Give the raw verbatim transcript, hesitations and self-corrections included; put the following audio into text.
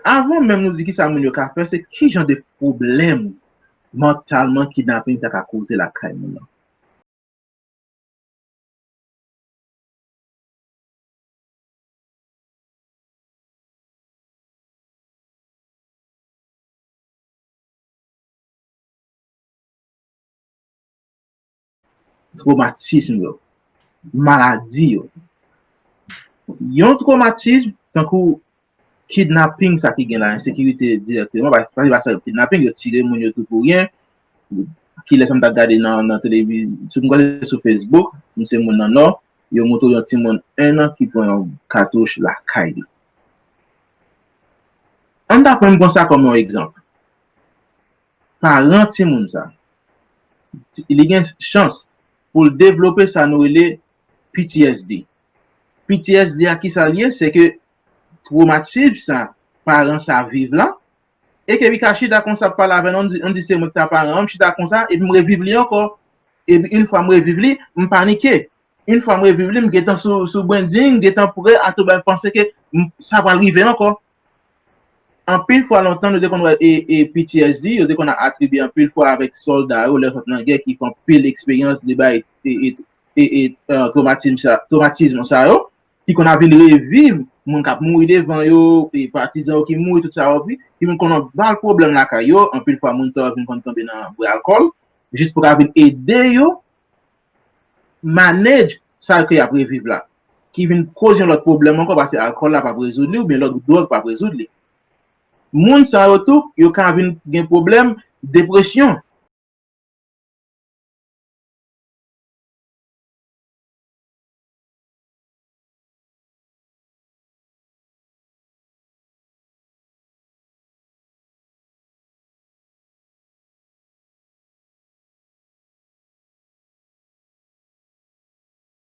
Avan menm nou di ki sa moun yo ka fè, se ki jan de pwoblèm mantalman kidnaping sa ka koze lakay moun nan. Twomatism yo, maladi yo. Yon twomatism, tankou kidnaping sa ki gen la, ensekirite dirèkteman, pa, pa, pa sa yo kidnaping, yo tire moun yo tou pou ryen. Kilè sa m t ap gade nan, nan televi-, sou, m kwè se sou Facebook, m se moun nan Nò, yo montre yon timoun en an ki pran yon katouch lakay li. Ann ta pran m pran sa kòm yon egzanp. Paran timoun sa, li gen chans pou l devlope sa nou rele P T S D. P T S D a ki sa l ye? Se ke twomatism sa paran sa viv la, e ke li ka chita konsa ap pale avè nou, ann di, ann di se mwen ki ta paran an, m chita konsa, epi m reviv li ankò. Epi yon fwa m reviv li, m panike. Yon fwa m reviv li, m gentan sou, sou branding, m gentan prè a tout bagay, m panse ke m, sa pral rive ankò. Anpil fwa lontan, nou te konn wè e, e P T S D, yo te konn atribye anpil fwa avèk sòlda yo, lè yo sot nan gè, ki fè anpil eksperyans de bay e, e, e, e, e, twomatism sa, twomatism sa yo, ki konn ap vin reviv moun k ap mouri devan yo, e patizan yo ki mouri, tout sa yo, pi, ki vin konn ba l pwoblèm lakay yo, anpil fwa moun sa yo vin konn tonbe nan bwè alkòl, jis pou ka vin ede yo manage sa ke y ap reviv la, ki vin koz yon lòt pwoblèm ankò, paske alkòl la p ap rezoud li, oubyen lòt dwòg p ap rezoud li. Moun sa yo tou, yo ka vin gen pwoblèm depresyon,